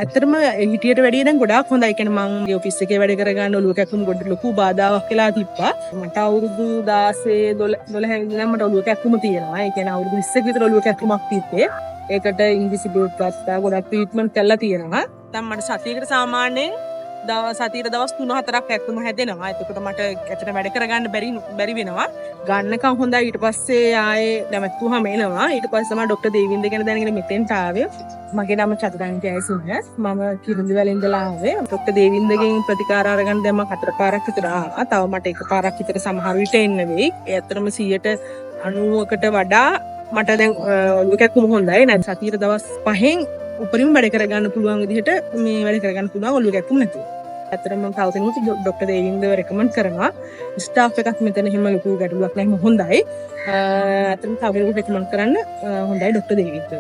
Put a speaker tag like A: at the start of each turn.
A: ඇත්තටම හිටියට වැඩිය දැන් ගොඩාක් හොඳයි. ඒ කියන්නේ මං ඔෆිස් එකේ වැඩ කරගන්න ඔළුව කැක්කුම ගොඩ ලොකු බාධාවක් වෙලා තිබ්බා. මට අවුරුදු 16 12 ඉඳන් මට ඔළුව කැක්කුම තියෙනවා. ඒ කියන්නේ අවුරුදු 20ක විතර ඔළුව කැක්කුමක් තිබ්බේ. ඒකට ඉංග්‍රීසි බෝඩ් ගත්තා. ගොඩක් ට්‍රීට්මන්ට් කරලා තියෙනවා. දැන් මට සතියකට සාමාන්‍යයෙන් සතියට දවස් 3-4ක් කැක්කුම හැදෙනවා. එතකොට මට ඇත්තට වැඩ කරගන්න බැරි බැරි වෙනවා. ගන්නකම් හොඳයි. ඊට පස්සේ ආයේ නැවතුවාම එනවා. ඊට පස්සේ තමයි ඩොක්ටර් දේවින්ද ගැන දැනගෙන මෙතෙන්ට ආවේ. මගේ නම චතුරංග ජයසිංහ. මම කිරුඳිවැල ඉඳලා ආවේ. ඩොක්ටර් දේවින්දගෙන් ප්‍රතිකාර අරගෙන දැන් මම හතර පාරක් විතර ආවා. තව මට එක පාරක් විතර සමහර විට එන්න වෙයි. ඒ ඇත්තටම 90%කට වඩා මට දැන් ඔළුව කැක්කුම හොඳයි. නැත්නම් සතියට දවස් 5න් උපරිම වැඩ කරගන්න පුළුවන් විදිහට මේ වැඩ කරගන්න පුළුවන් ඔළුව කැක්කුම නැතුව. ඇත්තටම මම තව කෙනෙකුට ඩොක්ටර් දේවින්දව රෙකමන්ඩ් කරනවා. ස්ටාෆ් එකත් මෙතන එහෙම ලොකු ගැටලුවක් නැහැ, හොඳයි. ඇත්තටම තව කෙනෙකුට රෙකමන්ඩ් කරන්න හොඳයි ඩොක්ටර් දේවින්ද.